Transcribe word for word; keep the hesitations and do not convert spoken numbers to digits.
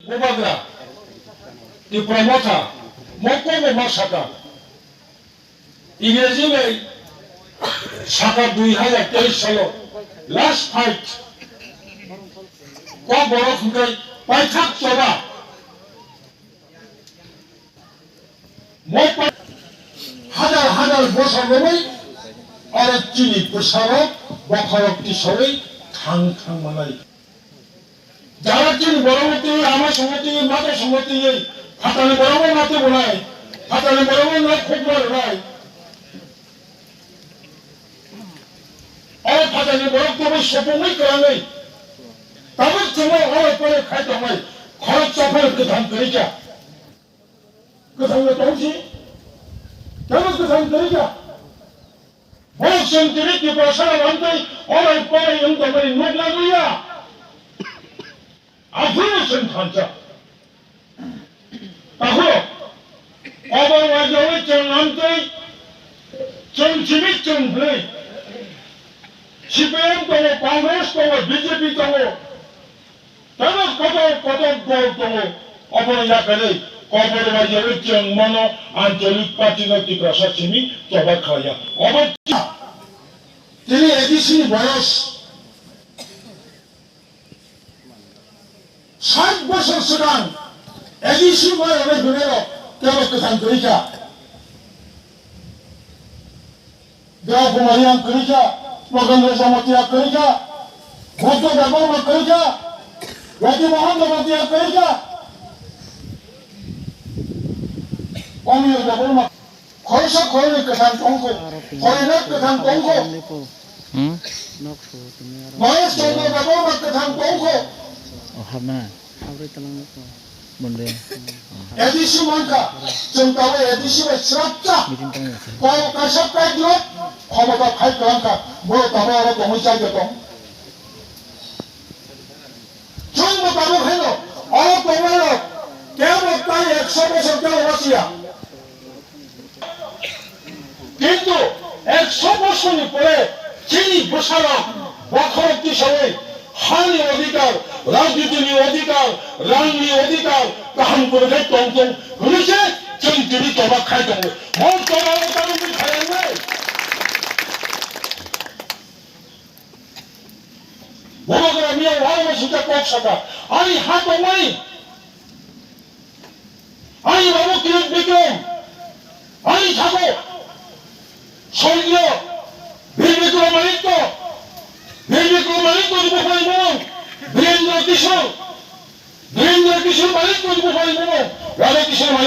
Bubagra, Tipra Motha, mokol bo ma saka. Ingreji bai saka dui hazar teis salo last fight. Kok borok hwnkhe paithak choba. Mo pa-, hazar hazar bosor romwi oro chini bwsarok bokhorok tisawi thang thang manai. Jara chini borok twi, ama songo twi, mata songo twi, phatani borok no mati bunai, phatani borok no nok khukma rwnai. O phatani borok twi sopungwi kwrangwi, tabuk chwngno oro pore khai tongnai, khorok chaphar kwthang kwrwi kha. Kwthangno tongsi, tamo kwthang kwrwi kha. Bo chwng tini Tiprasa rok amtwi orai porai wng tongmani nukna nuya. Aphuru chwng thansa. Takhuk, obo waijawi chwng amtwi chwng chimit chwng hwnwi. C P M tongo, Congress tongo, B J P tongo. Tamo kotor kotor dol tongo, obono yakarwi kobor bai yawi chwng mono ancholik party no Tiprasa simi choba khlaiya. Obo tini A D C ni boyos sat bosor swkang A D C mai rok hinwi rok tebo kwthang kwrwi kha. Draupadi ang kwrwi kha, Nagendra Jamatia kwrwi kha, Buddha Debbarma kwrwi kha, Rati Mohan Jamatia kwrwi kha, Amiyo Debbarma. Khoroksa khoroknwi kwthang tongkho, khoroknwi kwthang tongkho. Hmm? Mahesh Chandra Debbarma kwthang tongkho. Oh, habna. Bunde. A D C mankha, chwng tabuk A D C bai srapcha. Meeting tong ya. Kok kaisa kaijwk, khomota phai kwlangkha, borok tabuk oro tongwi chai tong. Chwng bo tabuk haino, oro tongnairok, kebo tai ekso bosor kebo wasiya. Kintu ekso bosorni pore chini bwsarok bokhorok tisawi hani odhikar, rajnitini odhikar, rangni odhikar kaham kwrwi khai tong tong hwnwi se chwng tini toba khai tongo. Mo toba o tabukni khayangnai. Bubagra miya wahai swijak kok saka. Ani ha tongmani. Ani babu Kirit Bikram. Ani thago. Songyo. Bir Bikram Aditya. Bir Bikram Aditya ni buphai mung. Birendra Kishore. Birendra Kishore Aditya ni buphai mung. Radha Kishore